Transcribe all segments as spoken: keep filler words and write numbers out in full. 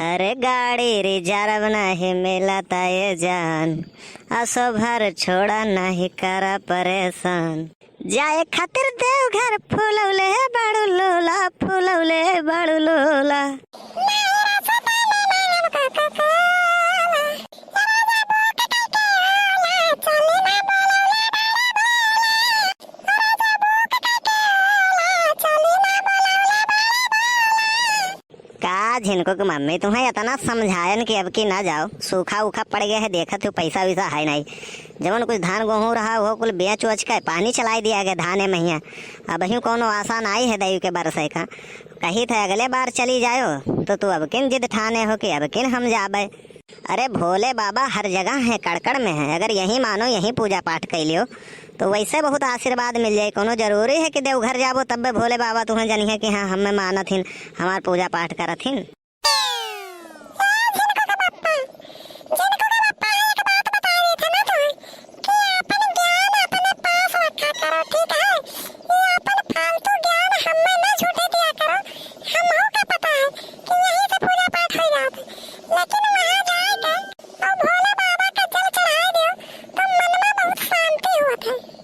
अरे गाड़ी रिजर्व नाही मिलत ए जान, असो भर छोड़ा नाही करा परेशान। जाए खातिर देवघर फुलौले बाड़ू लोला, फुलौले बाड़ू लोला। का झिनको के मम्मी तुम्हें इतना समझायन कि अब की ना जाओ, सूखा उखा पड़ गया है, देखत हो पैसा वैसा है नहीं। जवन कुछ धान गोहूँ रहा वो कुल बेच उच के पानी चलाई दिया गया धाने महिया। अबहियों कौनो आशा नाई है दइव के बरसे का। कही थे अगले बार चली जायो, तो तू अब किन जिद ठाने हो कि अब किन हम जाबे। अरे भोले बाबा हर जगह हैं, कड़कड़ में हैं। अगर यहीं मानो, यहीं पूजा पाठ कइ लियो, तो वैसे बहुत आशीर्वाद मिल जाए। कोनो जरूरी है कि देवघर जाबो तब्बे भोले बाबा तुम्हें जनिहे कि हाँ, हमें मानत हिन, हमार पूजा पाठ करत हिन? ए झिनको के पप्पा, झिनको के पप्पा, एक बात बताई थे ना तुम्हें कि अपन ज्ञान अपने पास रखा करो, ठीक है? ये अपन फालतू ज्ञान हमें ना झूठे दिया करो। हमहू का पता है कि यहीं से पूजा पाठ हो जात है, लेकिन वहाँ जाए के और भोले बाबा का जल चढ़ाए दियो तो मन में बहुत शांति होत है।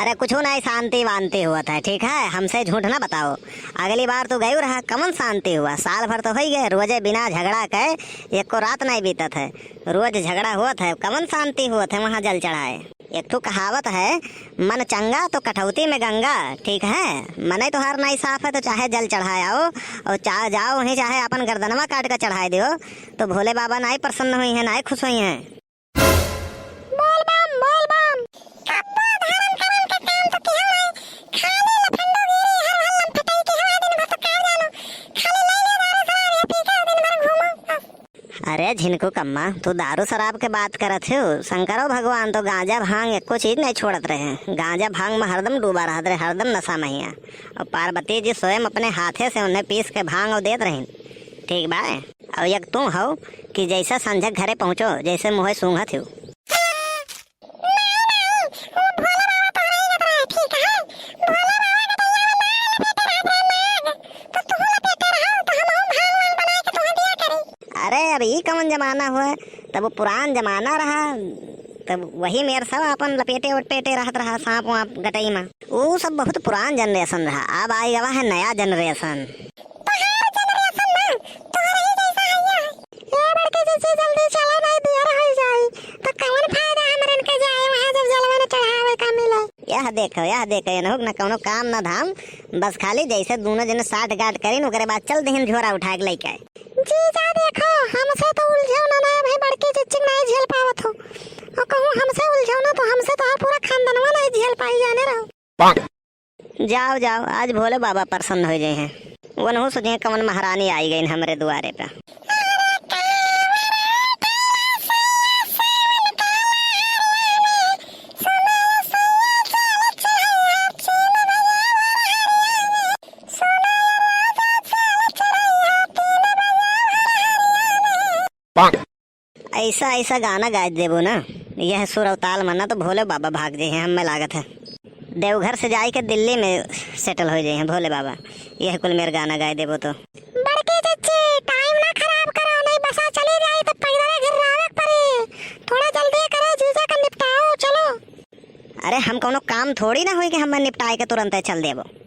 अरे कुछ नहीं, शांति वांति होत है, ठीक है? हमसे झूठ ना बताओ। अगली बार तू गयू रहा, कमन शांति हुआ? साल भर तो हो ही गए, रोजे बिना झगड़ा के एको रात नहीं बीतत है, रोज झगड़ा होत है, कमन शांति होत है वहाँ जल चढ़ाए? एक ठो कहावत है, "मन चंगा तो कठौती में गंगा", ठीक है? मनई तोहार नाई साफ है तो चाहे जल चढ़ाए आओ और चा-, जाओ वहीं चाहे अपन गर्दनवा काट के चढ़ाए दियो, तो भोले बाबा नाई प्रसन्न हुई हैं, नाई खुश हुई हैं। बोल बम, बोल बम। कब्बो धर्म करम के काम तो किहो नाई, खाली लफंडोगिरी, हर हर लंफटई किहो है, दिन भर तो का जानो, खाली ले ले दारू शराब ये पी के दिन भर घूमो बस। अरे झिनकू कम्मा, तू दारू शराब के बात करत हो? शंकरो भगवान तो गांजा भांग एको चीज नहीं छोड़त रहे। गांजा भांग में हरदम डूबा रहत रहे, हरदम नशा महिया। और पार्वती जी स्वयं अपने हाथे से उन्हें पीस के भांग और देत रही। ठीक बा? और एक तू हो कि जैसे संझक घरे पहुँचो, जैसे मुँहे सूंघत हो। नहीं, नहीं, वो भोले बाबा तोहरे ही जतरा है, ठीक है? भोले बाबा के दैया में नाग लपेटे रहत रहे, नाग। तो तू लपेटे रहो, तो हमहू भांग वांग बनाए के तोहे दिया करी। अरे, अब ई कवन जमाना हुआ? तब वो पुरान जमाना रहा, तब वही मेर सब अपन लपेटे उपेटे रहत रहा, सांप वाप गटई में। ऊ सब बहुत पुरान generation रहा, अब आई गवा है नया generation। तोहार generation ना, तोहरे ही जैसा है ये। ए बड़के जीजी, जल्दी चलो, नहीं देर हो जाई। तो कौन फायदा हमरन के जाए वहाँ, जब जलवा न चढ़ावे का मिले? यह देखो, यह देखो, इनहू के न कौनो काम न धाम, बस खाली जैसे दोनों जने साठ गांठ करीन, ओकरे बाद चल दिहिन झोरा उठा के लेके आए। जीजा देखो, हमसे तो उलझो ना, ना भाई, बड़के जीजी नहीं झेल पावत हो। और कहूँ हमसे उलझो ना, तो हमसे तो पूरा खानदनवा नहीं झेल पाई, जाने रहो। जाओ, जाओ, आज भोले बाबा प्रसन्न हो जाए हैं। वो नहु सोचे कवन महारानी आई गई हमरे दुआरे पे। ऐसा, ऐसा गाना गाय देबो ना, यह सुर और ताल में ना तो भोले बाबा भाग जे हैं, हमें लागत है। देवघर से जाए के दिल्ली में settle हो जाए हैं भोले बाबा, यह कुल मेर गाना गाय देबो तो। बड़के चच्ची, time ना खराब करो, नहीं बसा चली जाए तो पैदल घर आवे के पड़ी। थोड़ा जल्दी करो, जीजा का निपटाओ, चलो। अरे हम कौनो काम थोड़ी ना होई कि हमें निपटाए के तुरंत चल देबो।